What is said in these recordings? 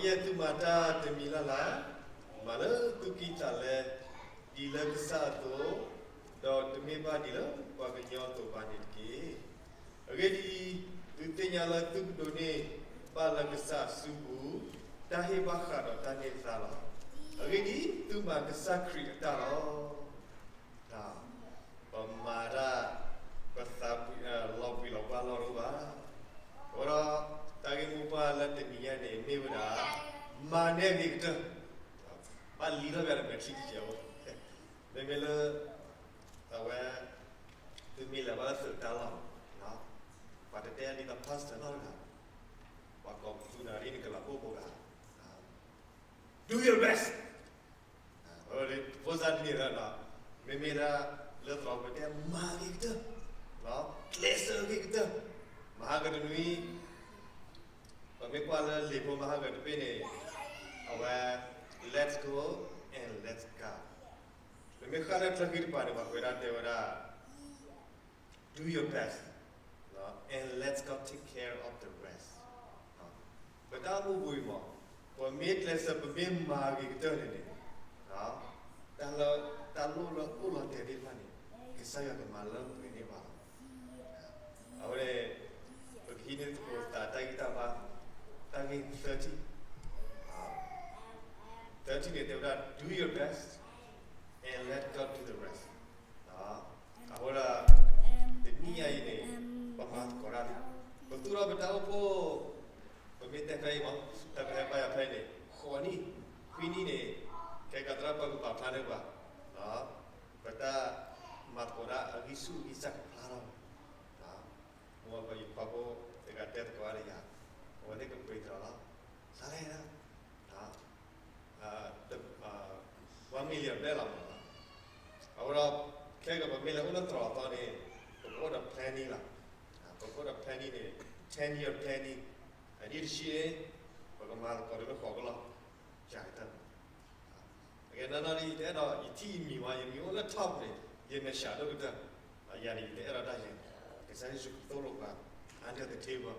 ယဲၢ်သုမၤတၢ်တမံၤလၢ်လၢ်, မၤလၢသုခံတၢ်လဲ, ဒ်လၢကစၢ်အသိး, ဒီးတမ့ၢ်ဘၣ်ဒ်လၢပှၤကညီအသိးဘၣ်န့ၣ်တက့ၢ်. အဂ့ၢ်ဒ်အံၤ, သုသ့ၣ်ညါလၢသုကဒိးန့ၢ်ဘၣ်လၢကစၢ်အစုပူၤ, တၢ်ဟ့ၣ်ဘၣ်ဃးဒီးတၢ်န့ၢ်သါလီၤ. အဂ့ၢ်ဒ်အံၤ, သုမၤကစၢ်ခရံာ်အတၢ်လီၤ. ပမၤတၢ်, ပသးပှ့ၤ, လီၤဘှံးလီၤဘှါလီၤတအိၣ်ဘၣ်. အဃိဒီး, တၢ်ဂ့ၢ်မိၢ်ပှၢ်လၢတနံၤညါန့ၣ် မ့ၢ်ဝဲဒၣ်, မၤန့ၢ်အဂ့ၤကတၢၢ်, ဘၣ်လံထီၣ်ဘၣ်ဒီးမဲာ်ချံတကဲးဖိ, မ့မ့ၢ်လၢ, အဝဲ, သုမ့ၢ်လဲၤဘၣ်လၢသုးတၢ်လီၢ်, ပှၤတတဲဒ်သိး pastor နီတဂၤ, ပှၤကိးပသူနၤဒ်န့ၣ်ကလးဘိၣ်ဘိၣ်ဂၤ, do your best. ဖိသၣ်တမ့ၢ်ဒီး, မ့မ့ၢ်ဒၣ်လၢသရိာ်ပတဲမၤဂ့ၤကတၢၢ်, ကျဲးစၢးဂ့ၤကတၢၢ်, မဟါကတနွံ, ပမ့ၢ်ကွၢ်လၢလံာ်ဖိ မဟါကတဘ့ၣ်န့ၣ်, အဝဲ, let go and let God. ပမ့ၢ်ဃၣ်လၢချၢဃံတပၤန့ၣ် ပှၤကွဲးဒၣ်တဲဝဲဒၣ်, do your best, and let God take care of the rest. ပတၢ်အိၣ်မူပူၤအံၤမး, ပမ့ၢ်ကျဲးစၢး ပမ့ၢ်မၤဂ့ၤကတၢၢ်န့ၣ်န့ၣ်, တၢ်လၢ, တၢ်လိၣ်လၢအိၣ်လီၤတဲာ်သ့ၣ်တဖၣ်န့ၣ်, ကစၢ်ယွၤကမၤလၢပှဲၤန့ၢ်ပှၤလီၤ. အဝဲ, ပကဟံးန့ၢ်သကိးသးတၢ်ဂံၢ်တၢ်ဘါ, တၢ်ဂ့ၢ်သၢထံၣ်, သၢထံၣ်န့ၣ်တဲဝဲဒၣ် do your best and let God do the rest. အဃိဒီး, တနံၤညါအံၤန့ၣ်, ပမၤသကိးတၢ်လံ, ပသူၣ်ထီၣ်ပတၢ်အိၣ်ဖှိၣ်, ပမ့ၢ်တဲဖဲအံၤမး, တၢ်ကဟဲပာ်ယၤဖဲအံၤန့ၣ် ဃိးနံၣ်, ခွံနံၣ်န့ၣ်, ခဲကးသရၣ်ပၢ်ကပာ်ဖျါန့ၢ်ပှၤ, ပတ၁မၤသကိးတၢ်အဂံၢ်ဆူၣ်အဂံၢ်စၢ်ကဖျါထီၣ်, မ်ပယခွါဖိတဂၤတဲသကိးတၢ်ဒီးယၤ, အဝဲသ့ၣ်ကပှ့ၤတြီၤလီၤ, စးလဲၣ်, one million ဘျဲၣ်လီၤမး, အဃိဒီး, ခဲကးပမ့ၢ်လဲၤအိၣ်လၢသရိာ်အသီန့ၣ်, ပကအိၣ်ဒီး planning လီၤ, ပကအိၣ်ဒီး planning န့ၣ်, ten year planning, အနံၣ်တဆံန့ၣ်, ပကမၤသကိးတၢ်လၢဃိးကလီၢ်, ကတၢၢ် ကဲနီၢ်နီၢ်ဒ်ယတအဲၣ်ဒိး ယထံၣ်ယမံၤဝဲ ယမံၤအိၣ်လၢ top န့ၣ်, ယမဲာ်ဆှးဒိၣ်ကတၢၢ်, ယၤန့ၣ် ယတအဲၣ်ဒိးတၢ်ယဲၢ်, ကစၢ်ယ့ၣ်ၡူးခရံာ်သိၣ်လိပှၤ under the table,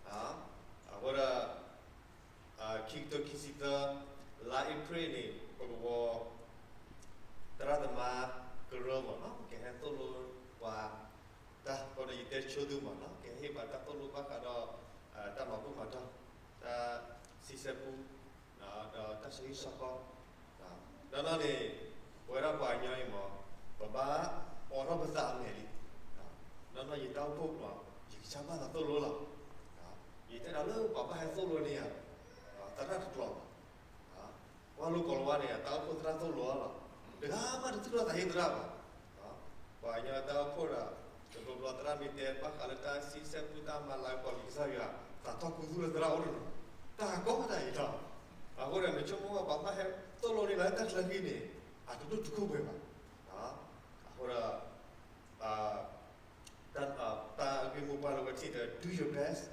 အဃိဒီး, ခံကထိခံဆံသၢ, လါအ့ဖြ့ၣ်န့ၣ် ပကဝီၤ သရၣ်သမါကရၢမးနီၤ ကဟဲသိၣ်လိပှၤ, တၢ်ဃိဒီးယတဲဆိသုမးနီၤ ကဟ့ၣ်ပှၤတၢ်သိၣ်လိဘၣ်ဃးဒီး တၢ်မၤဘူၣ်မၤတီၢ်, တၢ်ဆံဆဲပူ, ဒီးတၢ်ဆီဟံၣ်ဆီဃီ, ဒီးနီၢ်နီၢ်န့ၣ်, ပဝဲဒၣ်ပှၤကညီအံၤမး, ပဘၣ်အိးထီၣ်ပသးအမဲာ်လံ, နီၢ်နီၢ်ယတၢ်အိၣ်ဖှိၣ်ပူၤ, ယကစၢ်ဘၣ်သးသိၣ်လိလီၤ, ယတဲဒၣ်လၢပှၤဘၣ်ဟဲသိၣ်လိန့ၢ်ယၤ, သရၣ်တကျိၤဘၣ် ကွၢ်လိကိးလီၤဝါန့ၣ် အတၢ်အိၣ်ဖှိၣ်သရၣ်သိၣ်လိအီၤလီၤ, တဂၤမးတသူၣ်ထီၣ်သးဟ့သရၣ်ဘၣ်, ပှၤကညီတၢ်အိၣ်ဖှိၣ်ဒီး, တဘျီဘျီသရၣ်မ့ၢ်တဲဘၣ်ဃးလၢတၢ်ဆံဆဲပူတၢ်မၤလၤကပီၤလံာ်ကစၢ်ယွၤ, သးထီၣ်ခူသူၣ်လၢသရၣ်အိၣ်တနီၤ, တၢ်ကီမတၤအံၤလီၤ, အဃိဒီးနဆိကမိၣ်ဝဲပှၤဘၣ်ဟဲသိၣ်လိန့ၢ်လၢတၢ်ချၢဃံန့ၣ်, အတဒိၣ်တုာ်ခိၣ်ပှဲၤဘၣ်, အဃိဒီး တၢ်ဂ့ၢ်မိၢ်ပှၢ်လၢဝဲထံၣ်ဒီး do your best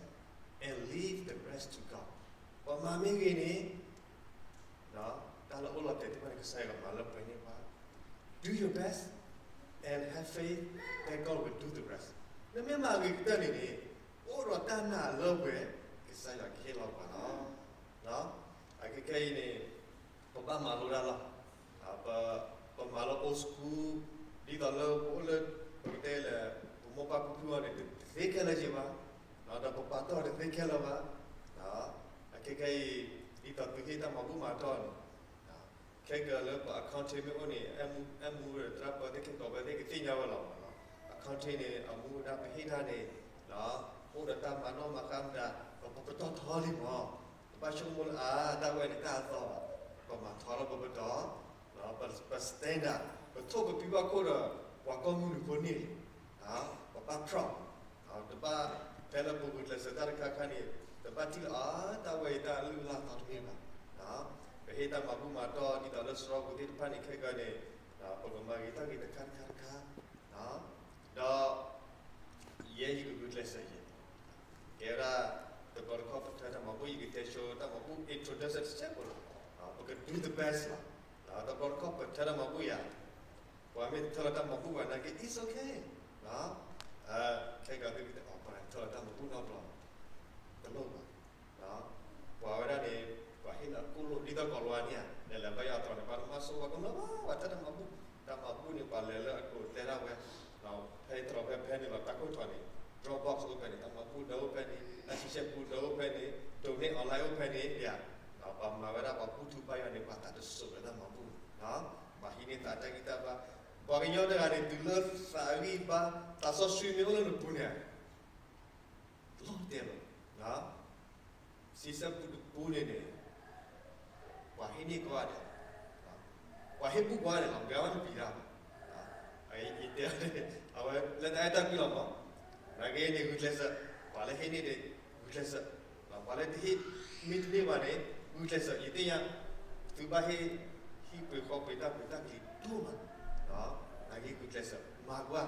and leave the rest to God, ပမၤမ့ၢ်ဂ့ၤန့ၣ်, တၢ်လၢအိၣ်လီၤတဲာ်သ့ၣ်တဖၣ်န့ၣ် ကစၢ်ယွၤကမၤလၢပှဲၤန့ၢ်ပှၤ, do your best and have faith that God will do the rest, နမ့ၢ်မၤဂ့ၤကတၢၢ်န့ၣ်န့ၣ်, အိၣ်ဒီးတၢ်နာ်လၢပှဲၤ, ကစၢ်ယွၤကဟ့ၣ်လီၤပှၤလီၤ, အခဲခဲအံၤန့ၣ်, ပဘၣ်မၤလိတၢ်လီၤ ပမၤလၢ old school, ဒ်သိးလၢပအိၣ်လၢ, ပကတဲလၢ, ပမိၢ်ပၢ်ဖံဖုအီၤန့ၣ် တသ့ခဲလၢာ်က့ၤဘၣ်, ဒီးပပာ်တီၢ်တသ့ခဲလၢာ်ဘၣ်, အခဲခဲအံၤ, ဒ်သိးသုဟ့ၣ်တၢ်မၤဘူၣ်မၤတီၢ်န့ၣ်, ခဲကးလၢပှၤ accounting မ့ၢ်အိၣ်န့ၣ်, အဲၣ်မူဒီးသရၣ်ပၢသ့ၣ်ခဲကိးဝဲသ့ၣ်ကသ့ၣ်ညါဝဲလီၤမး, accounting န့ၣ် အမူဒါပဟ့ၣ်တၢ်န့ၣ်, အိၣ်ဒီးတၢ်မၤနီၣ်မၤဃါမတၤ, ပပတီၢ်ထီလံမး ပဘၣ်ဆိကမိၣ်လၢအါ တၢ်ဝဲန့ၣ်တၢ်အသီဘၣ်, ပမၤထီထီၣ်ပပတီၢ်, ပ standard, ပထိၣ်ပပံဘၣ်ခိၣ်ဒီး, ပှၤကိးမုၢ်နုာ်ဖိန့ၣ်, ပဘၣ် proud, တဘၣ်ဖဲလၢပဂုာ်ကျဲးစၢးတၢ်တခါခါန့ၣ်, တဘၣ်ထံၣ်လၢအါ တၢ်ဝဲအံၤတၢ်အလုၢ်အလၢ်သီတမ့ၢ်ဘၣ်, ပဟ့ၣ်တၢ်မၤဘူၣ်မၤတီၢ်ဒ်သိးလၢစရီပူၤသ့ၣ်တဖၣ်န့ၣ်ခဲကးန့ၣ်, ပကမၤဂ့ၤတၢ်ဂ့ၤတခါတခါတခါ, ဒီး ယဲယကဂုာ်ကျဲးစၢးယဲ, ကဲဝဲဒၣ်, တဘျီတခီၣ်ပထၢတၢ်မၤဘူၣ် ယကတဲဆိတၢ်မၤဘူၣ် introduction တစဲးဖိလီၤ, ပက do the best လီၤ, တဘျီတခီၣ်ပထၢတၢ်မၤဘူၣ်ယၤ, ပှၤမ့ၢ်တထၢလီၤတၢ်မၤဘူၣ်ဘၣ်နာ်က့ it's okay, ခဲကးသုကတဲအီၤ ပှၤထၢလီၤတၢ်မၤဘူၣ်နီတဘျီ, တလိၣ်ဘၣ်, ပှၤဝဲဒၣ်န့ၣ်, တၢ်ကီၤလၤဝါန့ၣ်ဧါ, လဲၤလဲၤဘၣ်ယွၤအသရိာ်န့ၣ် ပှၤတမၤစိဝဲကမျၢၢ်ဘၣ်, ပှၤတၢ်တမၤဘူၣ်, တၢ်မၤဘူၣ်န့ၣ် ပှၤလဲၤလၢအကျိၤတဲဒၣ်ဝဲ, ဖဲသရိာ်ဖဲဖဲန့ၣ်လီၤ တၢ်ခိၣ်တီန့ၣ် Dropbox အိၣ်ဖဲန့ၣ်, တၢ်မၤဘူၣ်ဒၢအိၣ်ဖဲန့ၣ်, အဆံဆဲပူဒၢအိၣ်ဖဲန့ၣ်, donate online အိၣ်ဖဲန့ၣ်, ပှၤမၤဝဲဒၣ်ပှၤဘူၣ်ထူဘါယွၤန့ၣ် ပှၤသးတစိၤလၢတၢ်မၤဘူၣ်, ဘၣ်ဟံးန့ၢ်သးတၢ်ဂံၢ်တၢ်ဘါ, ပှၤကညီတဂၤန့ၣ် တုၤလၢသးဂံၢ်ဘါ, သးစီဆှံမ့ၢ်အိၣ်လၢနပူၤန့ၣ် လီၤတဲာ်လီၤ, ဆံဆဲပူတပူန့ၣ်န့ၣ်, ပှၤဟ့ၣ်န့ၢ်ကိးဂၤဒဲး, ပှၤဟ့ၣ်ဘူၣ်ကိးဂၤဒဲးလီၤ, မ့ၢ်ဝဲနပျံၤတၢ်, ယတဲ, အဝဲလၢတၢ်အဲၣ်တၢ်ကွံလီၤမး, နာ်က့န့ၣ်ဂုာ်ကျဲးစၢး, ပှၤလၢဟ့ၣ်န့ၢ်ဒီးဂုာ်ကျဲးစၢး, ပှၤလၢတဟ့ၣ်, မ့ၢ်တန့ၢ်ဘၣ်န့ၣ်, ဂုာ်ကျဲးစၢး, ယသ့ၣ်ညါ, သုဘၣ်ဟ့ၣ်, ဟံၣ်ပှ့ၤဃီပှ့ၤတၢ်ပှ့ၤတၢ်ကလံၤဒိၣ်မး, နာ်က့ဂုာ်ကျဲးစၢး, မၤကွၢ်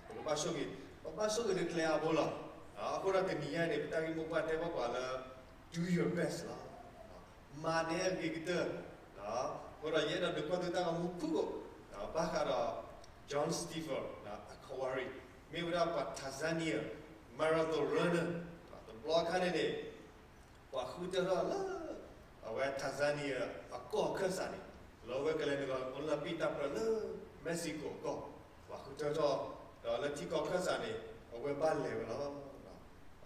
ပကဘၣ်ဆိၣ်ဂ့ၤ, ပဘၣ်ဆိၣ်ဂ့ၤလၢကျဲအါဘိလီၤ. အဃိဒီးတနံၤညါန့ၣ် ပတၢ်ဂ့ၢ်မိၢ်ပှၢ်တဲဘၣ်ပှၤလၢ do your best လီၤ. မၤနၢၤအဂ့ၤကတၢၢ်, အဃိဒီးယအဲၣ်ဒိးဒုးကွၢ်သုတၢ်ဂီၤမူဖုၣ်ကိာ်, ဘၣ်ဃးဒီး John Stephen, အ Kawari, မ့ၢ်ဝဲဒၣ်ပှၤ Tanzania marathon runner, တဘျီခါန့ၣ်န့ၣ် ပှၤဃုထၢထီၣ်လၢ အဝဲ Tanzania အကီၢ်ခၢၣ်စးန့ၣ်, လၢအဝဲကလဲၤနုာ်လီၤ Olympic တၢ်ပြၢလၢ Mexico အကီၢ်, ပှၤဃုထၢထီၣ်, ဒီးလၢထံကီၢ်ခၢၣ်စးန့ၣ် အဝဲဘၣ်လဲၤဝဲလီၤ.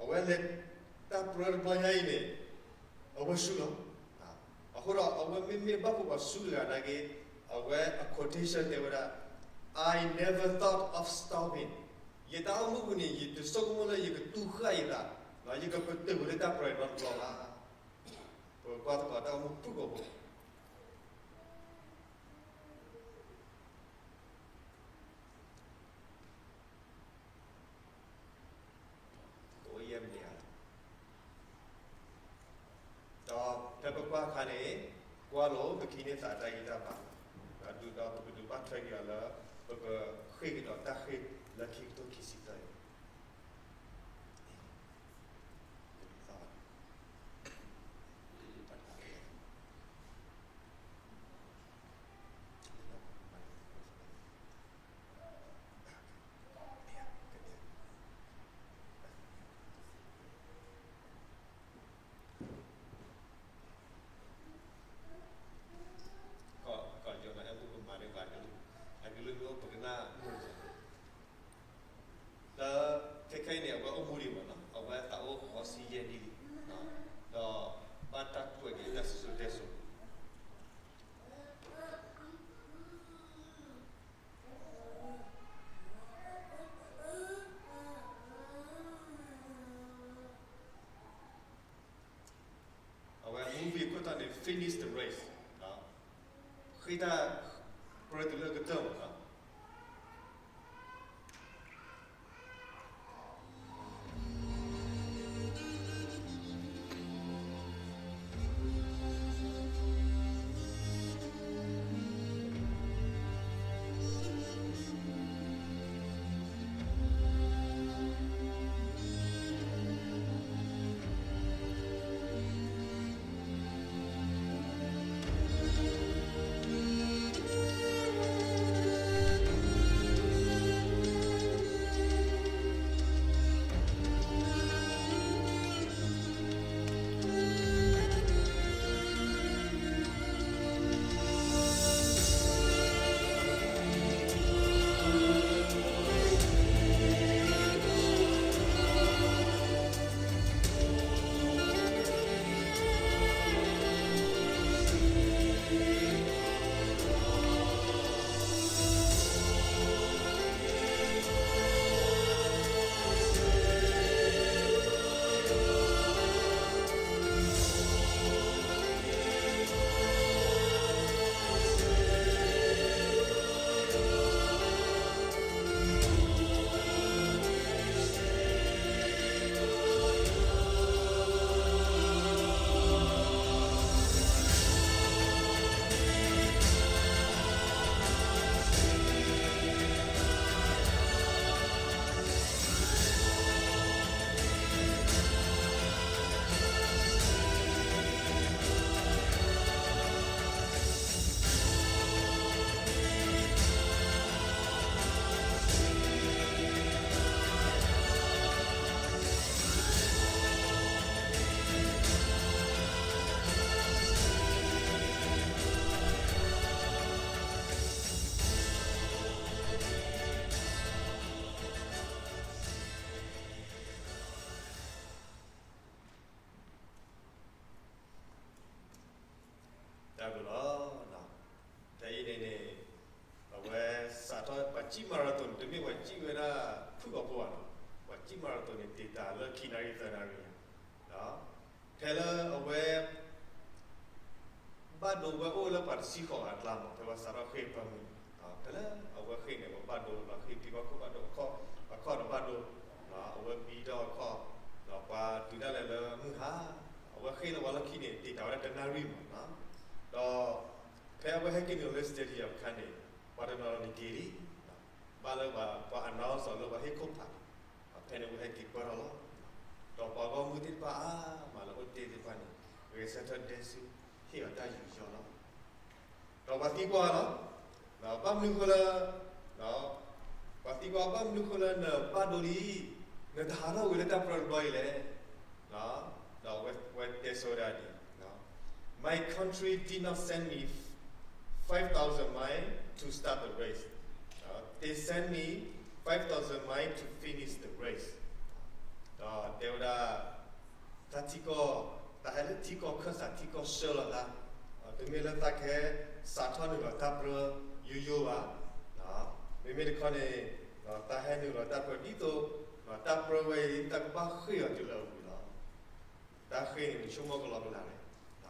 အဝဲလဲၤတၢ်ပြၢတဘျီညါအံၤန့ၣ်, အဝဲဆူၣ်လီၤ. အဃိဒီးအဝဲမ့မ့ၢ်ဘၣ်ဖှိၣ်ပှၤဆူၣ်တဂၤနာ်က့, အဝဲအ quotation တဲဝဲဒၣ်, I never thought of stopping. ယတၢ်အိၣ်မူပူၤန့ၣ် ယတဆိကမိၣ်လၢယကတူၢ်ဃာ်ယသး, ယကပတုာ်ဝဲလၢတၢ်ပြၢအံၤနီတဘျီဘၣ်. ပကကွၢ်သကိးတၢ်အိၣ်မူဖုၣ်ကိာ်ဖိ ကအိၣ်ယဲၢ်မံးနံးဧါ, ဒီးဖဲပကွၢ်အခါန့ၣ်, ကွၢ်လိာ်ပကဟံးန့ၢ်သးတၢ်ဂံၢ်တၢ်ဘါ, ဒုးဒီးပကဒုးဘၣ်ထွဲက့ၤအီၤလၢ ပကဃ့ၢ်ကဒီးတၢ်ဃ့ၢ်လၢခံကထိခံဆံသၢအံၤ. ကီၢ်ကီၢ်ယီၤနီၤ အဲၣ်ဘူၣ်ကမၤန့ၢ်ပှၤကလုာ်, အကလုာ်ကအိၣ်ပကနၣ်မုာ်, လၢခဲခဲအံၤန့ၣ် အဝဲအိၣ်မူဒံးမးနီၤ, အဝဲသးအိၣ်ဃိးဆံယဲၢ်နံၣ်လံ, ဒီးဘၣ်တၢ်ကွဲးက့ၤတၢ်စံၣ်စိၤတဲစိၤ အဝဲ movie ခိၣ်တီန့ၣ် Finish the Race, ဃ့ၢ်တၢ်ပြၢတုၤလၢကတၢၢ်မးနီၤ. လီၤ. ဖဲအံၤန့ၣ်န့ၣ် အဝဲစးထီၣ် ပှၤစံၣ် marathon န့ၣ် တမ့ၢ်ပှၤစံၣ်ဝဲဒၣ်ဖုၣ်ကိာ်ဖိဘၣ်နီၤ, ပှၤစံၣ် marathon န့ၣ် တ့ၢ်တၢ်လၢခံနၣ်ရံၣ်သၢနၣ်ရံၣ်, ဖဲလၢအဝဲ ဘၣ်ဒိဝဲအိၣ်လၢပှၤတဆံဃိးဂၤအကျါမး, ဖဲဝဲစးထီၣ်ဃ့ၢ်ပှၢ်မုၢ်န့ၣ်, ဖဲလၢအဝဲဃ့ၢ်န့ၣ် အဝဲဘၣ်ဒိလီၤ, ဃ့ၢ်ဖံးဘၣ်ခိၣ်ဘၣ်ဒိ, အခီၣ်ဒီးဘၣ်ဒိ, အဝဲဘံထီၣ်အခီၣ်, ဒီးပှၤတုၤဒၣ်လဲာ်လၢမုၢ်ဟါ, အဝဲဃ့ၢ်လၢပှၤလီၢ်ခံန့ၣ် တ့ၢ်တၢ်ဝဲဒၣ်တနၣ်ရံၣ်မး, ဒီး ဖဲအဝဲဟဲက့ၤနုာ်လၢ stadium အခါန့ၣ် ပှၤတနီၤနီၤန့ၣ်က့ၤလံ, ဘၣ်လၢပှၤ announce အီၤလၢပှၤဟ့ၣ်ခိၣ်ဖး, ဖဲန့ၣ်အဝဲဟဲက့ၤပၢၢ်ထီၣ်လီၤ. ဒီးပှၤဂီၢ်မုၢ်သ့ၣ်တဖၣ်အါမးလၢအိၣ်တ့ၢ်သ့ၣ်တဖၣ်န့ၣ် ဂဲၤဆၢထၢၣ်ဒဲဆူ ဟ့ၣ်အီၤတၢ်ယူးယီၣ်လီၤ. ဒီးပှၤသံကွၢ်လီၤ, ဘၣ်မနုၤဃိလၢ ပှၤသံကွၢ် ဘၣ်မနုၤဃိလၢနဘၣ်ဒိလံ, နတဟးထီၣ်ဝံၤလၢတၢ်ပြၢတဘျီအံၤလဲၣ်. ဒီးအဝဲတဲဆိဝဲဒၣ်ဒ်အံၤ, My country did not send me five thousand miles to start the race. They sent me five thousand miles to finish the race. ဒီးတဲဝဲဒၣ် တၢ်ထံကီၢ်, တၢ်ဟဲလၢထံကီၢ်ခၢၣ်စး ထံကီၢ်ဆှၢလီၤသး, တမ့ၢ်လၢတၢ်ကဟဲစးထီၣ်နုာ်လီၤတၢ်ပြၢယိယိဘၣ်. မ့မ့ၢ်တခီန့ၣ် တၢ်ဟဲနုာ်လီၤတၢ်ပြၢဒ်သိး တၢ်ပြၢဝဲအံၤ တၢ်ကဘၣ်ဃ့ၢ်အီၤတုၤလၢအဝံၤလီၤ. တၢ်ဃ့ၢ်န့ၣ် နဆိကမိၣ်ကလီကလီလဲၣ်.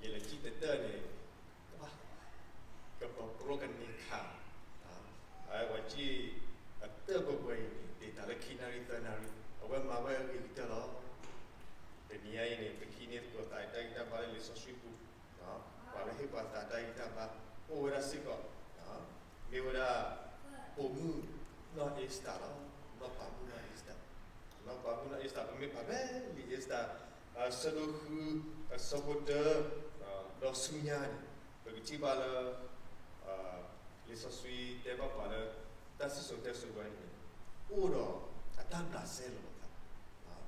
ယလဲၤစံၣ်တတၢၢ်န့ၣ် ကဘၣ် ကပပြိကန့ၢ်ခါ, အဝဲစံၣ်အတၢၢ်ပှဲၤပှဲၤအံၤန့ၣ် တ့ၢ်တၢ်လၢခံနၣ်ရံၣ်သၢနၣ်ရံၣ်, အဝဲမၤဝဲအဂ့ၤကတၢၢ်လီၤ. တနံၤအံၤန့ၣ် ပကဟံးန့ၢ်သကိးသးတၢ်ဂံၢ်တၢ်ဘါလၢလံာ်စီဆှံပူၤ, ပှၤလၢဟ့ၣ်ပှၤသးတၢ်ဂံၢ်တၢ်ဘါ အိၣ်ဝဲဒၣ်စ့ၢ်ကီး, မ့ၢ်ဝဲဒၣ် ပိာ်မုၣ်နီၢ်အ့စတၢ်လီၤ. နီၢ်ပၤမုၣ်နီၢ်အ့စတၢ်, နီၢ်ပၤမုၣ်နီၢ်အ့စတၢ် ပမ့ၢ်ဖးဖဲလံာ်အ့စတၢ် အဆၢဒိၣ်ဃု အဆၢဖိတၢ ဒီးဆူညါန့ၣ် ပကထံၣ်ဘၣ်လၢ လံာ်စီဆှံတဲဘၣ်ပှၤလၢ တၢ်စံၣ်စိၤတဲစိၤဝဲန့ၣ် အိၣ်ဒီးအတၢ်ဘျးစဲလိာ်သး,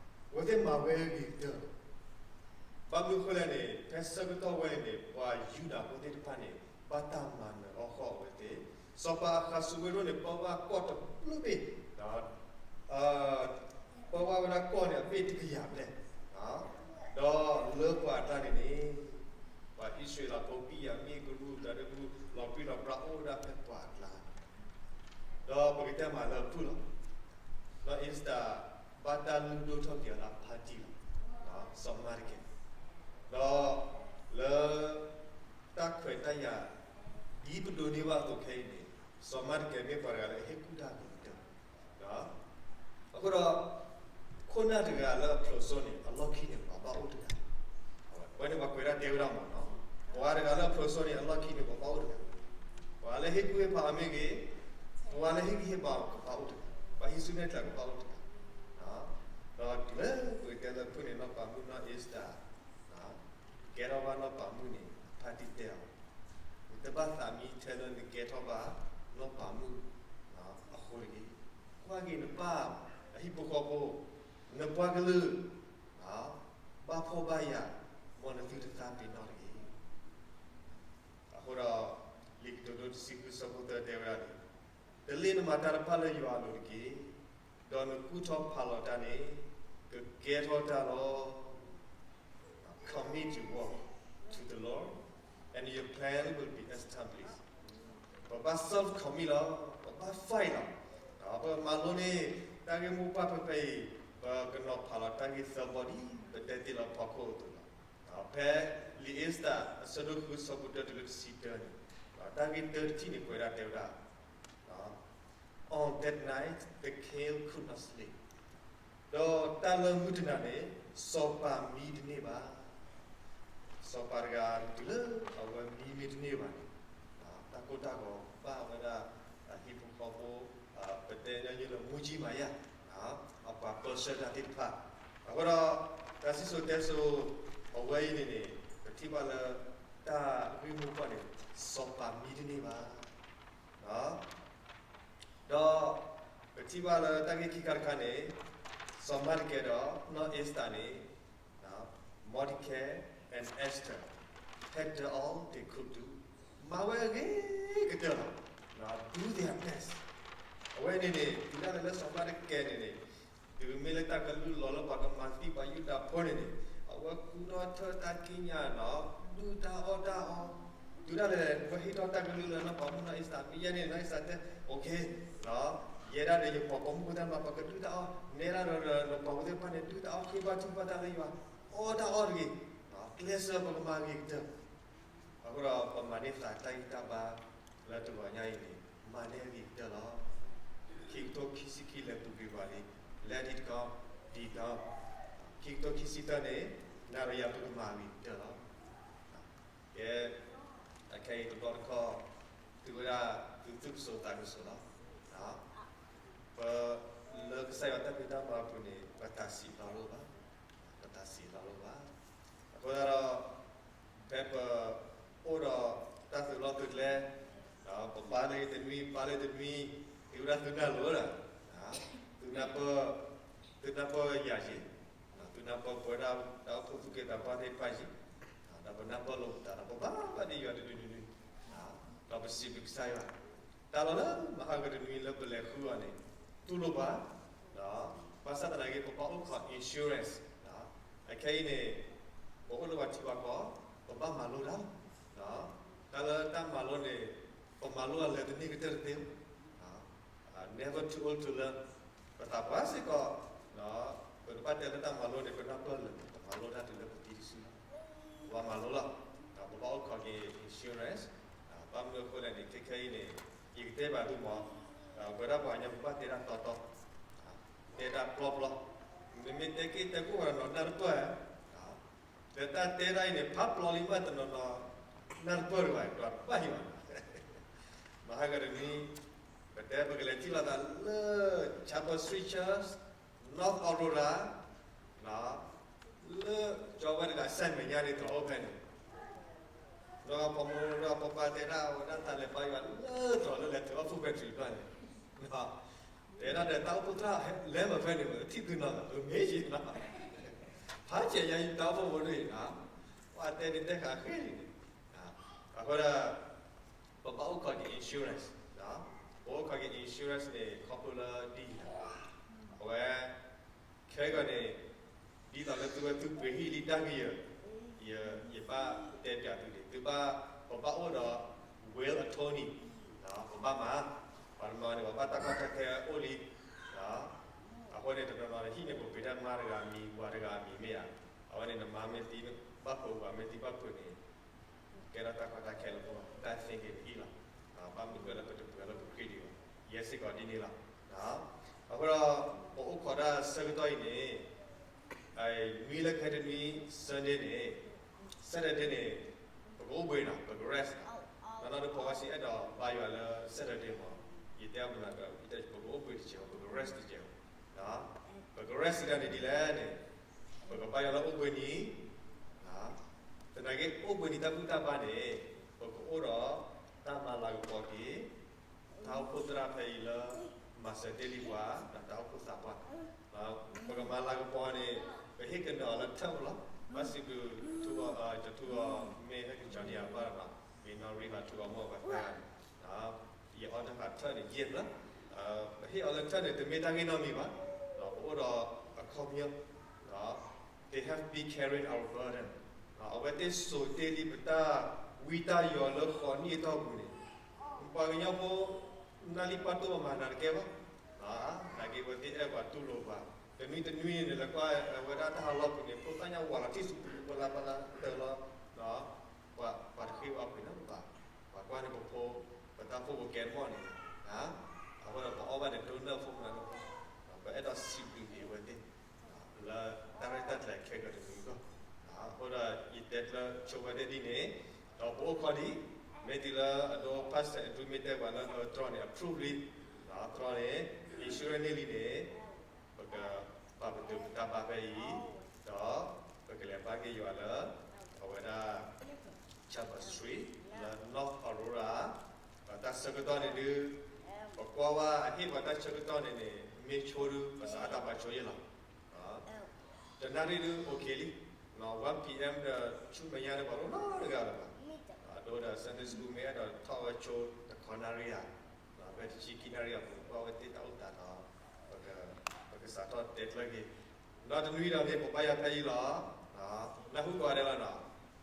အဝဲသ့ၣ်မၤဝဲအဂ့ၤကတၢၢ်လီၤ. ဘၣ်မနုၤဃိလဲၣ်န့ၣ် ဖဲဆၢကတီၢ်ဝဲအံၤန့ၣ် ပှၤယူဒၤဖိသ့ၣ်တဖၣ်န့ၣ် ဘၣ်တၢ်မၤနၢၤအီၣ်ဃီၣ်အဝဲသ့ၣ်, စီၤပၤအဃးစူၤဝ့ၤဒိၣ်န့ၣ် ပၢဘၣ်ကီၢ်တဘျုးဘ့ၣ်, ပၢဘၣ်ဝဲဒၣ်ကီၢ်န့ၣ် အဘ့ၣ်တကယၤဘျဲၣ်, ဒီးလၢပှၤအကျါန့ၣ်န့ၣ် ပှၤအံၣ်စရ့လးဖိ ဘံၣ်ယၤမံၣ်ကရူၢ် ဒီးဒမူ လီၤပြံလီၤပြါအိၣ်ဝဲဒၣ်ဖဲပှၤအကျါ, ဒီးပကတဲမးလၢအဖုၣ်လီၤ. နီၢ်အ့စတၢ် ဘၣ်တၢ်လုၢ်ဒိၣ်ထီၣ်က့ၤအီၤလၢအဖါတံၢ်လီၤ. စီၤမၤဒကဲ, ဒီးလၢ တၢ်ခွဲးတၢ်ယာ် ဒ်ပဒိးန့ၢ်ဘၣ်အသိးခဲအံၤန့ၣ် စီၤမၤဒကဲမ့ၢ်ပှၤတဂၤလၢအဟ့ၣ်ကူၣ်တၢ်အဂ့ၤကတၢၢ်, အဃိဒီး ခိၣ်နၢ်တဂၤလၢအဖျိးစိန့ၣ် အလီၢ်ခံန့ၣ် ပှၤဘၣ်အိၣ်တဂၤ, အဝဲန့ၣ်ပှၤကွဲးဒၣ်တဲဝဲဒၣ်မးနီၤ, ပှၤတဂၤလၢအဖျိးစိန့ၣ် အလီၢ်ခံန့ၣ် ပှၤဘၣ်အိၣ်တဂၤ, ပှၤလၢဟ့ၣ်ကူၣ်ဟ့ၣ်ဖးအီၤမ့ၢ်ဂ့ၤ, ပှၤလၢဟ့ၣ်ဂံၢ်ဟ့ၣ်ဘါအီၤကဘၣ်အိၣ်တဂၤ, ပှၤဟံးစုနဲၣ်ကျဲကဘၣ်အိၣ်တဂၤ, ဒီးတုၤလၢပကတဲလၢဖုၣ်န့ၣ် နီၢ်ပၤမုၣ်နီၢ်အ့စတၢ် ကဲထီၣ်ဘၣ်နီၢ်ပၤမုၣ်န့ၣ် ဖါတံၢ်တဲအီၤ, နတဘၣ်သးမံထဲလၢနကဲထီၣ်ဘၣ် နီၢ်ပၤမုၣ်အဃိတဂ့ၤ. ကွၢ်က့ၤနပၢ်အဟံၣ်ဖိဃီဖိ, နပှၤကလုာ် ဘၣ်ဖှီၣ်ဘၣ်ယာ် မ်နသုတသးပ့ၤနီၣ်တဂ့ၤ. အဃိဒီး လံာ်ကတိၤဒိတဆံဃုဆၢဖိသၢတဲဝဲဒၣ်န့ၣ်, တလ့ၣ်နမၤတၢ်တဖၣ်လၢယွၤအလိၤတက့ၢ်, ဒီးနကူၣ်ထီၣ်ဖးလီၤတၢ်န့ၣ် ကကဲထီၣ်တၢ်လီၤ. Commit your work to the Lord and your plan will be established. ပဘၣ် self commit လီၤ, ပဘၣ် fight လီၤ. ပမၤလိန့ၢ်တၢ်ဂ့ၢ်မိၢ်ပှၢ်ဖဲဖဲအံၤ ပကနီၤဖးလီၤတၢ်ဂ့ၢ်သၢဘီဒ်ပတဲတ့ၢ်လီၤဖီခိၣ်အသိးလီၤ. ဖဲလံာ်အ့စတၢ် အဆၢဒိၣ်ဃု ဆၢဖိတၢတုၤလၢတဆံတၢန့ၣ်, တၢ်ဂ့ၢ်တၢတထံၣ်န့ၣ် ကွဲးဒၣ်တဲဝဲဒၣ် On that night the king could not sleep. ဒီးတၢ်လၢမုၢ်တနၤန့ၣ် စီၤပၤမံတန့ၢ်ဘၣ်. စီၤပၤတဂၤတုၤလၢအဝဲမံမ့ၢ်တန့ၢ်ဘၣ်န့ၣ်, တၢ်ကိၢ်တၢ်ဂီၤဘၣ်ဝဲဒၣ် အဟံၣ်ဖိဃီဖိ, ပတဲညီနုၢ်လၢ မူးယစ်မှောင်ခို, အပှၤပၢဆှၢတၢ်သ့ၣ်တဖၣ်. အဃိဒီး တၢ်စံၣ်စိၤတဲစိၤအဝဲအံၤန့ၣ်န့ၣ် ပထံၣ်ဘၣ်လၢ တၢ်ဂ့ၢ်မိၢ်ပှၢ်န့ၣ် စီၤပၤမံတန့ၢ်ဘၣ်. ဒီးပထံၣ်ဘၣ်လၢတၢ်ဂ့ၢ်ခံခါတခါန့ၣ် စီၤမၤဒကဲဒီး နီၢ်အ့စတၢ်န့ၣ် Mordecai and Esther had done all they could do. မၤဝဲအဂ့ၤကတၢၢ်လီၤ. Do their best. အဝဲန့ၣ်န့ၣ် တုၤဒၣ်လဲာ်လၢစီၤမၤဒကဲန့ၣ်န့ၣ် တုၤမ့ၢ်လၢတၢ်ကလုၢ်လီၤလၢပှၤကမၤသံပှၤယူဒၤဖိန့ၣ်န့ၣ် အဝဲကူထီၣ်ထၢၣ်တၢ်ကံးညာ်နီၤ ဒုၣ်တၢ်အီၣ်တၢ်အီ တုၤဒၣ်လဲာ် ပဟ့ၣ်ထီၣ်တၢ်ကလုၢ်လၢနီၢ်ပၤမုၣ်နီၢ်အ့စတၢ် မ့ၢ်ယဲန့ၣ် နီၢ်အ့စတၢ်တဲ okay, ယဲဒၣ်ဒီးယပှၤပိာ်မုၣ်ဖိသ့ၣ်တဖၣ် ပကဒုၣ်တၢ်အီၣ်, နဲဒၣ်ဒီးနပှၤဖိသ့ၣ်တဖၣ်န့ၣ် ဒုၣ်တၢ်အီၣ် ဃ့ဘါထုကဖၣ်တၢ်လၢယွၤ, အီၣ်တၢ်အီၣ်တဂ့ၤ, ကျဲးစၢးပကမၤဂ့ၤကတၢၢ်. အဃိဒီးပမၤန့ၢ်သးတၢ်ဂံၢ်တၢ်ဘါလၢတဂီၤညါအံၤန့ၣ် မၤန့ၢ်ဂ့ၤကတၢၢ်လီၤ. ခံကထိခံဆံခံလဲၤပူၤကွံာ်ပှၤလံ, let it go, be done. ခံကထိခံဆံသၢန့ၣ် နၤဒီးယၤပကမၤဂ့ၤကတၢၢ်လီၤ. ကဲ, အခဲအံၤတဘျီတခီၣ် သုဝဲဒၣ်သုသူၣ်ကစိၤသးကစိၤလီၤ. ပ, လၢကစၢ်ယွၤတၢ်ဖံးတၢ်မၤအပူၤန့ၣ် ပတၢ်စံးလီၤလိာ်ဘၣ်, ပတၢ်စံးလီၤလိာ်ဘၣ်. အဃိသတးဒီး ဖဲပအိၣ်ဒီးတၢ်သုးလီၢ်သုးကျဲ, ပဘါလၢတနွံ ဘါလၢတနွံ, သုဝဲဒၣ်သုနၢ်လိၤဝဲဒၣ်, သုနၢ်ပၢၢ်, သုနၢ်ပၢၢ်ယၤယံၤ, သုနၢ်ပၢၢ်ပဝဲဒၣ်တၢ်အိၣ်ဖှိၣ်သူၣ်က့သးပှၢ်သ့ၣ်တဖၣ်ယံၤ, ဒီးပနၢ်ပၢၢ်လိာ်ပသးဒီး ပဘါဘၣ်ဒံးယွၤတနွံနွံနွံ, ဒီးပစံးဘျုးကစၢ်ယွၤ, တၢ်လီၢ်လၢမဟါကတနွံလၢပလဲၤဃုအီၤန့ၣ် တူၢ်လိာ်ပှၤ, ဘၣ်ဆၣ်သနာ်က့ ပဘၣ်အိၣ်ခိး insurance, အခဲအံၤန့ၣ် ပအိၣ်လၢပှၤထံပှၤကီၢ်, ပဘၣ်မၤလိတၢ်, တၢ်လၢတၢ်မၤလိန့ၣ် ပမၤလိအလၢာ်တန့ၢ်ကတၢၢ်တသ့ဘၣ်, never too old to learn. ပသးပှၢ်စ့ၢ်ကီး, ပတဘၣ်တဲလၢတၢ်မၤလိန့ၣ် ပနၢ်ပၢၢ်လၢာ်, ပမၤလိတၢ်တုၤလၢပသံတစုလီၤ. ပဘၣ်မၤလိလီၤ. ပဘၣ်အိၣ်ခိးက့ၤ insurance, ဘၣ်မနုၤအဃိလဲၣ်န့ၣ် ခဲခဲအံၤန့ၣ် ယကတဲဘၣ်သုမး, ပဝဲဒၣ်ပှၤကညီပဘၣ်တဲတၢ်တီတီ, တဲတၢ်ပျီပျီ, နမ့ၢ်တဲက့ၤတဲကိၢ်ဂၤဒီးနီၤနၢ်တပၢၢ်, ဒီးတၢ်တဲတၢ်အံၤန့ၣ် ဖးပျီလံမးတနီၤနီၤ, နၢ်တပၢၢ်တဂၤ ဒွးတဘၣ်ဟံးဘၣ်. မဟါကတနွံ ပတဲပကလဲၤထံၣ်လိာ်သးလၢ Chapel Street Church, North Aurora, လၢကၠီဝဲတဂၤ စဲမဲာ်ညါန့ၣ် တြီၤအိၣ်ဖဲန့ၣ်, ဒီးပမိၢ်ဒီးပပၢ်တဲဒၣ်ဝဲဒၣ် တၢ်လဲၤဘါယွၤလၢတြီၤလၢလဲၤထုးအီၣ်ဖှိၣ်ပဲတြံၤတဖျၢၣ်န့ၣ်, တဲဒၣ်ဒီးတၢ်အိၣ်ဖှိၣ်သရၣ်လဲၤမးဖဲန့ၣ် မ့ၢ်ထံၣ်သုနီၤ မ့ၢ်ယံၤနီၤ, ဖးကဲးယါယံၤတၢ်အိၣ်ဖှိၣ်ဖိဒ်အံၤ, ပှၤတဲန့ၣ်တဲဃာ်ဃ့လံန့ၣ်, အဃိဒီး ပဘၣ်အိၣ်ခိးက့ၤ insurance, ပအိၣ်ခိးက့ၤ insurance န့ၣ် ခီဖျိလၢဒ်အံၤ, အဝဲ ခဲကီးန့ၣ် ဒ်သိးလၢသုဝဲသုပှ့ၤဟံၣ်လံတၢ်ဂ့ၢ်ယၤ, ယဘၣ်တဲပၠးသုန့ၣ် သုဘၣ်, ပဘၣ်အိၣ်ဒီး will attorney, ပဘၣ်မၤ, ပှၤတနီၤန့ၣ် ပှၤဘၣ်တၢ်ကီတၢ်ခဲအိၣ်လံ, အဃိန့ၣ် တနီၤနီၤန့ၣ် ဟံၣ်န့ၣ် ပပှ့ၤတၢ်မါတဂၤအမံၤ ပှၤတဂၤအမံၤမ့ၢ်ဧါ, အဝဲန့ၣ် နမါမ့ၢ်သံဘၣ်ဖုး ပှၤမ့ၢ်သံဘၣ်ဖုးန့ၣ် ကဲထီၣ်တၢ်ကီတၢ်ခဲလၢပဂီၢ် တၢ်သ့က့ၤပဟံၣ်လီၤ. ဘၣ်မနုၤဃိလၢပတပှဲၤလၢပခရံာ်ဒံးဘၣ်, ယဲစ့ၢ်ကီးဒ်န့ၣ်လီၤ. အဃိဒီး ပအိၣ်ခိးတၢ်ဆၢကတီၢ်အံၤန့ၣ် နွံလၢကဟဲတနွံ Sunday န့ၣ်, Saturday န့ၣ် ပကအိၣ်ဘှံးနီၤ ပက rest နီၤ, နီၢ်နီၢ်ဒ်ပှၤဝဲစံးအဲၣ်ဒိးဘါယွၤလၢ Saturday မး, ယတဲအီၤမနၤက ပကအိၣ်ဘှံးတစဲး ပက rest တစဲး, ပက rest စံးတၢ်န့ၣ်ဒ်လဲၣ်န့ၣ် ပကဘါယွၤလၢအိၣ်ဘှံးနံၤ, သနာ်က့အိၣ်ဘှံးနံၤတၢ်ဘူၣ်တၢ်ဘါန့ၣ် ပကအိၣ်ဒီးတၢ်မၤလၤကပီၤက့ၤ တၢ်အိၣ်ဖှိၣ်သရၣ်ဖဲအံၤလၢ မၤစၢၤတ့ၢ်လံပှၤ ဒီးတၢ်အိၣ်ဖှိၣ်သးပှၢ်, ပကမၤလၤကပီၤန့ၣ် ပဟ့ၣ်ကနၣ်အီၤလၢထၢၣ်ဖိလီၤ. ဘၣ်စံးဘျုးထူအီၤ, ကထူအီၤ မ့ၢ်ဟဲက့ၤကၠီနံၤအပၢ်တဂၤ, မ့ၢ်နီၢ်ရံၣ်ဟးထူအီၤမ့ၢ်ပှၤသၢဂၤန့ၣ်, ယအီၣ်တၢ်ဃးထၢၣ်န့ၣ် ယဲၢ်ဖျၢၣ်, ပဟ့ၣ်အီၤလၢထၢၣ်န့ၣ် တမ့ၢ်တၢ်ဂ့ၢ်နီတမံၤဘၣ်, ပအိၣ်ဒီးအခီပညီ, they have been carrying our burden, အဝဲသ့ၣ်စိာ်တ့ၢ်လံပတၢ်ဝံတၢ်ယိးလၢဃိးနံၣ်အတီၢ်ပူၤန့ၣ်, ပှၤကညီဖိ နၢ်လံပာ်တိၢ်မၤနၤတကဲဘၣ်, သနာ်က့အဝဲသ့ၣ်အဲၣ်ပှၤတူၢ်လိာ်ပှၤ, တနွံတနွံန့ၣ် လဲၤကွၢ်ဝဲဒၣ်တၢ်ဟးလီၢ်ပူၤန့ၣ် ဖိသၣ်ညါဝးလီၤထံၣ်ဆူပူၤ ပလၢပလၢတၢၢ်လီၤ, ပှၤတဃ့အီၣ်ပှ့ၤနီတဘျီ, ပှၤကွၢ်န့ၣ်ပဖိ, ပတၢ်အိၣ်ဖှိၣ်ပကဲမီၢ်န့ၣ်, အဃိဒီးပအီၣ်ဘၣ်န့ၣ် ဒိနၢ်ဖိမနုၤ, ပအဲၣ်ဒိးစံးဘျုးက့ၤအဝဲသ့ၣ် လၢတၢ်ရဲၣ်တၢ်ကျဲၤခဲကတနွံအဂီၢ်, အဃိဒီးယတဲကျၢၤဆိဝဲသ့ၣ်ဒ်န့ၣ်, ဒီးပအိၣ်ခိးဒံး, မ့ၢ်တုၤလၢအဒိ Pastor Andrew မ့ၢ်တဲပှၤလၢ တြီၤန့ၣ် approve လံ, တြီၤန့ၣ် insurance န့ၢ်လံန့ၣ်, ပကပာ်ပတုာ်ပတၢ်ဘါဖဲအံၤ, ဒီးပကလဲၤဘါက့ၤယွၤလၢ အဝဲဒၣ် Chapel Street လၢ North Aurora, ဒီးတၢ်ဆၢကတီၢ်န့ၣ်ဒုး, ပကွၢ်ဝဲအဟ့ၣ်ပှၤတၢ်ဆၢကတီၢ်န့ၣ်န့ၣ် မ့ၢ်ဆိဒုး ပစးအါတၢ်ပှၤဆိယဲၢ်လီၤ. တနၣ်ရံၣ်ဒုး okay လံ, one p.m. ဒီးဆူမဲာ်ညါန့ၣ် ပှၤတအိၣ်နီတဂၤလၢၤဘၣ်, အဒိဒီး Sunday School မ့ၢ်အဲၣ်ဒိးထီၣ်ဝဲဆိတခီနၣ်ရံၣ်ဧါ, ဖဲတဆံခံနၣ်ရံၣ်အပူၤ ပကွၢ်ဝဲသ့ၣ်တၢ်အိၣ်သးဒီး ပကစးထီၣ်တဲကျၢၤက့ၤ, ဒီးတနွံဒီးန့ၣ် ပဘါယွၤဖဲအံၤလီၤ, နၢ်ဟူကိးဂၤဒဲးလီၤနီ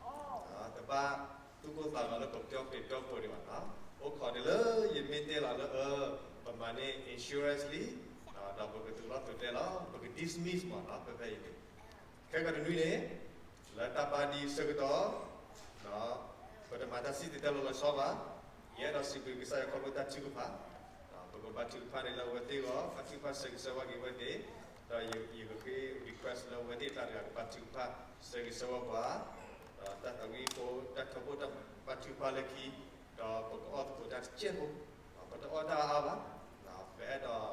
ၤ, တဘၣ် သူၣ်ကိၢ်သးဂီၤလၢပပျီပျံၤပျီဖုးဒံးဘၣ်နီၤ. အိၣ်ခိးဒံးလၢယမ့ၢ်တဲလီၤလၢ အၢ ပမၤန့ၢ် insurance လံ, ဒီးပကသူၣ်လီၤသူၣ်တဲလီၤ ပက dismiss မ့ၢ်နီၤ ဖဲဖဲအံၤန့ၣ်. ခဲကတနွံန့ၣ် လၢတၢ်ဘါဒံးဆၢကတီၢ် ပတမၤတၢ်စံၣ်တဲၤတဲလီၤလီၤဆီဘၣ်. ယအဲၣ်ဒိးစံးဘျုးကစၢ်ယွၤခီဖျိတၢ်ထုကဖၣ်, ပကဘါထုကဖၣ်န့ၣ်လၢအဝဲသ့ၣ်အဂီၢ်, ဘါထုကဖၣ်ဆၢဂ့ၤဆၢဝါက့ၤအဝဲသ့ၣ်, ဒီးယကဃ့ request လၢအဝဲသ့ၣ်တဖၣ်တဂၤကဘါထုကဖၣ်ဆၢဂ့ၤဆၢဝါပှၤ, ဒီးတၢ်သးဝံၣ်ဖိ တၢ်ထီဘိတၢ်ဘါထုကဖၣ်လၢခံ, ဒီးပကအီၣ်သကိးတၢ်တစဲးဖိ, ပတအီၣ်တၢ်အါအါဘၣ်, ပအဲၣ်ဒိး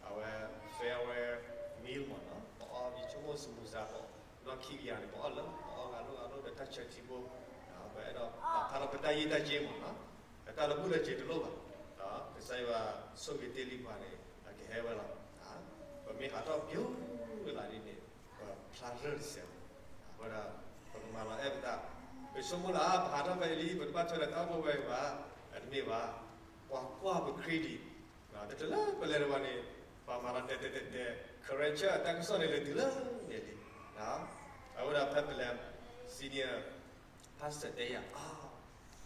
အဝဲ farewell meal မ့ၢ်နီၤ, ပအီၣ်ယဆိကမိၣ်စမူစးဖိ နီၢ်ခံကယၤန့ၣ် ပအီၣ်လၢ ပအီၣ်ဂၤလိၣ်ဂၤလိၣ်ဒီးတၢ်ဆၢထံဖိ, ပအဲၣ်ဒိးပာ်ဖျါထီၣ်ပတၢ်ယံာ်တၢ်က့မ့ၢ်နီၤ, တၢ်လၢဘူၣ်လၢက့တလိၣ်ဘၣ်, ကစၢ်ယွၤဆိၣ်ဂ့ၤတ့ၢ်လံပှၤန့ၣ် အကဟဲဝဲလီၤ. ပမ့ၢ်ဟးထီၣ်ပျိလၢ်ဒ်န့ၣ် ပဖျါရၢၢ်တစဲး, အဃိဒီး ပကမၤလီၤအဲၣ်ပသး, ပဆိကမိၣ်လၢ ပဟးထီၣ်ဖဲအံၤလံ ပတဘၣ်ထွဲဒီးတၢ်အိၣ်ဖှိၣ်ဝဲအံၤဘၣ်, တမ့ၢ်ဘၣ်, ပှၤကွၢ်ပ credit တလၢပလဲၤတဝဲန့ၣ် ပှၤမၤလီၤတဲာ်တဲာ်တဲာ်တဲာ် correction အတၢ်ကစီၣ်န့ၣ်လဲၤတုၤလၢန့ၣ်လံ. အဃိဒီးဖဲပလဲၤ senior pastor တဲယၤ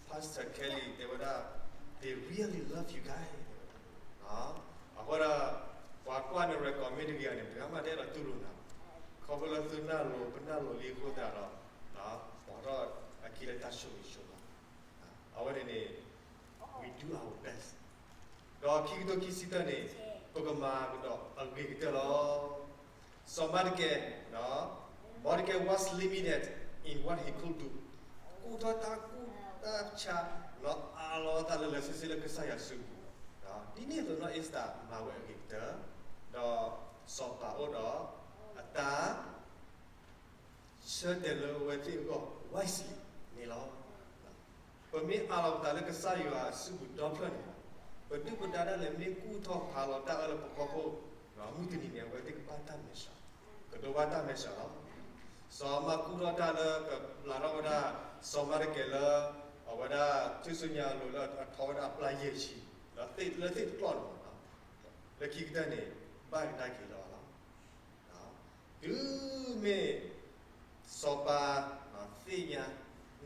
Pastor Kelly တဲဝဲဒၣ် they really love you guys တဲဝဲဒၣ်, အဃိဒီး ပှၤကွၢ်န့ၣ် recommend တဂ့ၤန့ၣ် ပှၤမၤတဲဒီးတူၢ်လိာ်နၤ, ခီဖျိလၢသုနၢ်လိၤ ပနၢ်လိၤလံအဃိသတးဒီး ပှၤထီၣ်အခံလၢတၢ်ဆိၣ်ဂ့ၤဆိၣ်ဝါ, အဝဲန့ၣ်န့ၣ် we do our best. ဒီးခံကထိခံဆံတၢန့ၣ် ပကမၤကဒီးအဂ့ၤကတၢၢ်လီၤ. စီၤမၤဒကဲ, Mordecai was limited in what he could do. ကူၣ်ထီၣ်တၢ်ကူၣ်တၢ်ဆး လီၤအါလီၤအသးလၢလၢဆ့ဆ့လၢကစၢ်ယွၤစုပူၤ, ဒ်န့ၣ်အသိးနီၢ်အ့စတၢၤမၤဝဲအဂ့ၤကတၢၢ်, ဒီးစီၤပၤအိၣ်ဒီးအတၢ် ဆၢတဲာ်လၢအဝဲသ့ၣ်အဂီၢ် wisely န့ၣ်လီၤ. ပမ့ၢ်အးလီၤပသးလၢကစၢ်ယွၤအစုပူၤဒီဖျၢၣ်န့ၣ်, ပဒုၣ်ပဒါဒၣ်လဲာ်မ့ၢ်ကူၣ်ထီၣ်ဖးလီၤတၢ်အၢလၢပဖီခိၣ်, မုၢ်တနံၤန့ၣ် အဝဲသ့ၣ်ကဘၣ်တၢ်မဲာ်ဆှး, ကဒိးဘၣ်တၢ်မဲာ်ဆှးလီၤ. စီၤမၤကူၣ်ထီၣ်တၢ်လၢကဘျးထီၣ်ဝဲဒၣ် စီၤမၤဒကဲလၢ အဝဲဒၣ်ထူၣ်စုညါအလိၤလၢအထီဝဲဒၣ်အပျၢ်ယဲၢ်ဆံ, ဒီးသ့ၣ်လၢသ့ၣ်တကျီၢ်န့ၣ်မ့ၢ်နီၤ, လၢခံကတၢၢ်န့ၣ် ဘၣ်ကဒါက့ၤလၢအီၤလီၤ. တုၤမ့ၢ် စီၤပၤ သ့ၣ်ညါ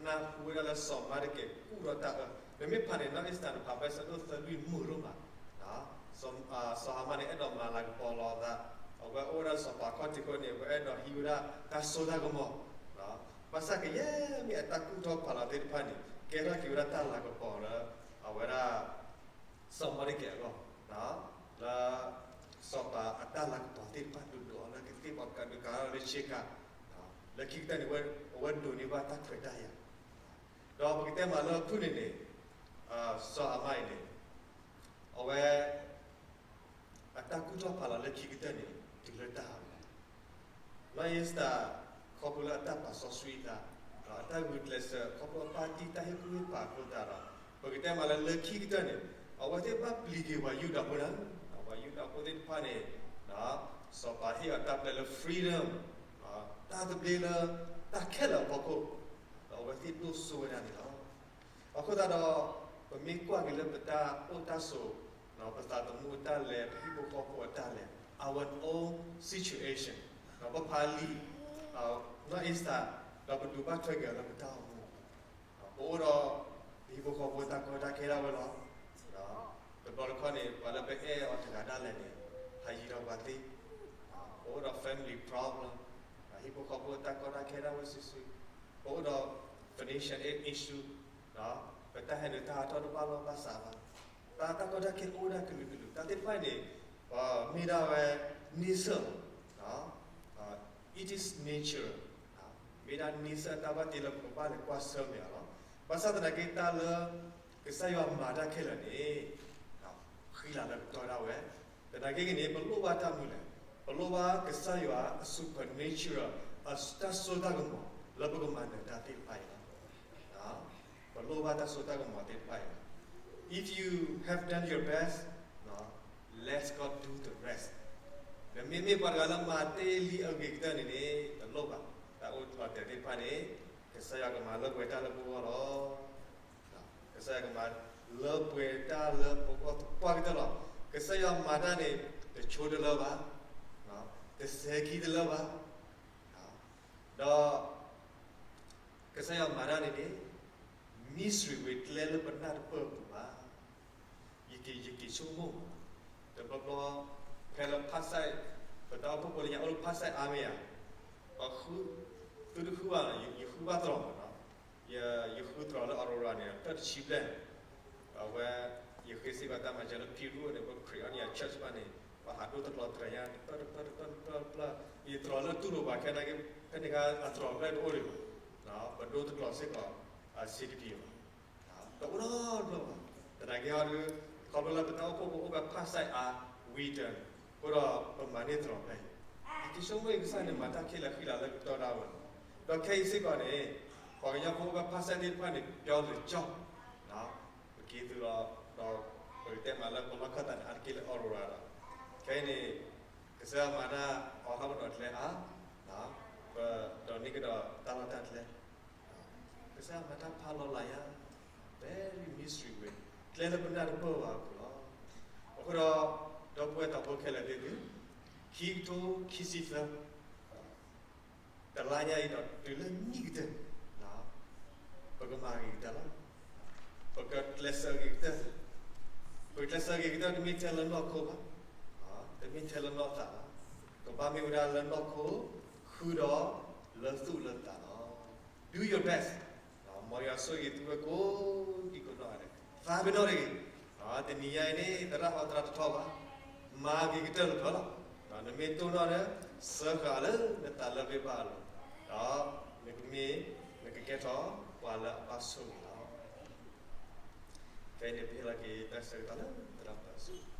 နၢ်ဟူဝဲဒၣ်လၢစီၤမၤဒကဲကူၣ်ထီၣ်တၢ်အၢ, နမ့ၢ်ဖးန့ၣ် နီၢ်အ့စတၢၤန့ၣ် ဖးဖဲဆၢဒိၣ်သၢလွံၢ်မုာ်ဒိၣ်မး, စီၤဟၤမၣ်န့ၣ် အဲၣ်ဒိးမၤလၤကပီၤလီၤအသး, အဝဲအိၣ်ဝဲဒၣ်စီၤပၤခီၣ်ထံးခိၣ်န့ၣ် အဝဲအဲၣ်ဒိးဟံးဝဲဒၣ်တၢ်စိတၢ်ကမီၤ, ဘၣ်ဆၣ်ကယဲၢ်မ့ၢ်အတၢ်ကူၣ်ထီၣ်ဖးလီၤသ့ၣ်တဖၣ်န့ၣ် ကဲထီၣ်က့ၤဝဲဒၣ်တၢ်လၤကပီၤလၢ အဝဲဒၣ် စီၤမၤဒကဲအဂီၢ်, လၢ စီၤပၤအတၢ်လၤကပီၤသ့ၣ်တဖၣ်ဒိၣ်ဒိၣ်အီၤလၢကသ့ၣ်ပှၤကးဒုးကးလၢဆ့ကၤ, လၢခံကတၢၢ်န့ၣ် အဝဲဒိးန့ၢ်ဘၣ်တၢ်ခွဲးတၢ်ယာ်, ဒီးပကတဲမးလၢဖုၣ်န့ၣ်န့ၣ် စီၤဟၤမၣ်အံၤန့ၣ် အဝဲ အတၢ်ကူၣ်ထီၣ်ဖးလီၤလၢခံကတၢၢ်န့ၣ် တုၤလၢတၢ်ဟးဝဲ နီၢ်အ့စတၢၤ ခီဖျိလၢအတၢ်ပာ်စီဆှံအသး, အတၢ်ဂုာ်ကျဲးစၢး ခီဖျိအပၢ်တံၢ်တၢ်ဟ့ၣ်ကူၣ်ဟ့ၣ်ဖးအဃိသတးဒီး ပကတဲမးလၢလၢခံကတၢၢ်န့ၣ် အဝဲသ့ၣ်ဘၣ်ပျံၤက့ၤပှၤယူဒၤဖိဒၣ်, ပှၤယူဒၤဖိသ့ၣ်တဖၣ်န့ၣ် စီၤပၤဟ့ၣ်အီၤတၢ်ပျဲလၢ freedom, တၢ်သဘျ့လၢ တၢ်ခဲလၢာ်အဖီခိၣ်, ဒီးအဝဲသ့ၣ်ဒိၣ်စိဝဲဒၣ်န့ၣ်လီၤ. အဃိသတးဒီး ပမ့ၢ်ကွၢ်က့ၤလၢပတၢ်အိၣ်တၢ်ဆိး, ပသးသမူအတၢ်လဲၤ, ပဟံၣ်ဖိဃီဖိအတၢ်လဲၤ, our own situation, ပဖးလံာ် နီၢ်အ့စတၢၤ, ဒီးပဒိးဘၣ်ထွဲက့ၤအီၤလၢပတၢ်အိၣ်မူ, ပအိၣ်ဒီး ပဟံၣ်ဖိဃီဖိတၢ်ကီတၢ်ခဲဒၣ်ဝဲလီၤ. တဘျီတခီၣ်န့ၣ် ပှၤလၢပအဲၣ်အီၤတဂၤဒၣ်လဲာ်န့ၣ် ဟးယံၤဒီးပှၤသ့, ပအိၣ်ဒီး family problem, ဟံၣ်ဖိဃီဖိတၢ်ကီတၢ်ခဲဒၣ်ဝဲစုာ်စုာ်, ပအိၣ်ဒီး financial issue, ပတၢ်ဟဲနုာ်တၢ်ဟးထီၣ်တဘၣ်လီၢ်ဘၣ်စးဘၣ်, တၢ် တၢ်ကီတၢ်ခဲအိၣ်ဝဲဒၣ်ကလုာ်ကလုာ်, တၢ်သ့ၣ်တဖၣ်န့ၣ် မ့ၢ်ဒၣ်ဝဲ nature လီၤ. It is nature, မ့ၢ်ဒၣ် nature တၢ်ဘၣ်တ့လၢပကဘၣ်လဲၤကွၢ်ဆၢၣ်မဲာ်အီၤလီၤ. ဘၣ်ဆၣ်သနာ်က့တၢ်လၢ ကစၢ်ယွၤမၤတၢ်ခဲလၢာ်န့ၣ် ဃံလၤလၢပတီၢ်ဒၣ်ဝဲ, သနာ်က့န့ၣ် ပလိၣ်ဘၣ်တၢ်မနုၤလဲၣ်, ပလိၣ်ဘၣ်ကစၢ်ယွၤအ supernatural အတၢ်စိတၢ်ကမီၤ လၢပကမၤနၢၤတၢ်သ့ၣ်တဖၣ်အံၤလီၤ. ပလိၣ်ဘၣ်တၢ်စိတၢ်ကမီၤသ့ၣ်တဖၣ်အံၤလီၤ. If you have done your best, let God do the rest. နမ့မ့ၢ်ပှၤတဂၤလၢမၤတ့ၢ်လံအဂ့ၤကတၢၢ်န့ၣ်န့ၣ် တလိၣ်ဘၣ်, တၢ်အိၣ်လီၤတဲာ်သ့ၣ်တဖၣ်န့ၣ် ကစၢ်ယွၤကမၤလၢပှဲၤတၢ်လၢပဂီၢ်လီၤ. ကစၢ်ယွၤကမၤလၢပှဲၤတၢ်လၢပဂီၢ်သပှၢ်ကတၢၢ်လီၤ. ကစၢ်ယွၤမၤတၢ်န့ၣ် တဆိတလၢဘၣ်, တစဲၤခံတလၢဘၣ်, ဒီး ကစၢ်ယွၤမၤတၢ်န့ၣ်န့ၣ် mystery ဝဲကျဲလၢပနၢ်တပၢၢ်အပူၤဘၣ်. ယက့ၤ ယက့ၤဆိကမိၣ်, တဘျီဘျီ ဖဲလၢ part site ပတၢ်အိၣ်ဖှိၣ်ဖိလၢညါအိၣ်လၢ part site အါမ့ၢ်ဧါ, ပှၤဃု, သုတဃုဘၣ်လီၤ, ယဃုဘၣ်တြီၤမးနီၤ, ယဃုတြီၤလၢ Aurora န့ၣ် တၢ်တဆံဘျဲၣ်, အဝဲ ယဃ့စ့ၢ်ကီးတၢ်မၤစၢၤလၢ Peru န့ၣ် ပ create အီၤန့ၣ် church ဘၣ်န့ၣ် ပှၤဟးဒိတကျီၤတြဲၤညါ တပၢၢ်တပၢၢ်တပၢၢ်တပၢၢ်, ယတြီၤလၢတူၢ်လိာ်ဘၣ်ခဲနာ်က့, ဖဲန့ၣ်ခါအတြီၤဘျဲၣ်တအိၣ်ဒံးဘၣ်, ပဒိတကျီၤစ့ၢ်ကီး အစ့တက့ၢ်ဘၣ်. တအိၣ်နီတဘျီဘၣ်. သနာ်က့ဟီဒုး ခီဖျိလၢပတၢ်အိၣ်ဖှိၣ်ဖိအိၣ်ဖဲ part site အါဝံၤတၢ်န့ၣ် အဃိဒီးပမၤန့ၢ်တြီၤဖဲအံၤ, ယက့ၤဆိကမိၣ်ကစၢ်န့ၣ်မၤတၢ်ခဲလၢာ်ဃံလၤလၢကတီၢ်ဒၣ်ဝဲလီၤ. ဒီးခဲအံၤစ့ၢ်ကီးန့ၣ် ပှၤကညီဖိအိၣ်ဖဲ part site သ့ၣ်တဖၣ်န့ၣ် ပြောင်းလဲကြောင်း ပက့ၤသုးလီၤ, ဒီးပကတဲမးလၢပလီၢ်ခၢၣ်သးန့ၣ် အါတက့ၢ်လၢ Aurora ဒီး ခဲအံၤန့ၣ် ကစၢ်မၤတၢ်အီၤဟးမနီၤကျဲအါ, ပဒိးန့ၢ်ကဒီးတၢ်လီၢ်တၢ်ကျဲ, ကစၢ်မၤတၢ်ဖးလီၤလးယါ, very mystery ဝဲ, ကျဲလၢပနၢ်တပၢၢ်ဘၣ်အပူၤလီၤ. အဃိဒီး ဒီပုၢ်ဝဲၢ်တၢ်ဖိခဲလၢာ်သ့ၣ်သု, ခံကထိခံဆံသၢ တလါညါအံၤဒီးတုၤလၢနံၣ်ကတၢၢ်, ပကမၤဂ့ၤကတၢၢ်လီၤ. ပကကျဲးစၢးဂ့ၤကတၢၢ်, ပကကျဲးစၢးဂ့ၤကတၢၢ်တမ့ၢ်ထဲလၢနီၢ်ခိဘၣ်, တမ့ၢ်ထဲလၢနီၢ်သးဘၣ်, ကဘၣ်မ့ၢ်ဝဲဒၣ်လၢနီၢ်ခိ, ဃုာ်ဒီးလၢသူၣ်လၢသးလီၤ. Do your best. မ်ယွၤဆိၣ်ဂ့ၤသုဝဲကိးဒံကိးနီၢ်ဂၤဒဲး, သးပ့ၤနီၣ်တဂ့ၤ. တနံၤညါအံၤန့ၣ် သရၣ်ဟီသရၣ်တထီၣ်ဘၣ်, မၤဂ့ၤကတၢၢ်လၢပျၢၤလီၤ. နမ့ၢ်တိၢ်နီၣ်ဒီး စၢဃာ်လၢနသးလၢဘ့ၣ်ဘၣ်အလိၤ, ဒီးနကမ့ၢ်, နကကဲထီၣ်ပှၤလၢအဘၣ်ဆိၣ်ဂ့ၤလီၤ. ဖဲန့ၣ်ပဟ့ၣ်လီၤက့ၤတၢ်ဆၢကတီၢ်လၢသရၣ်ပၢ်စ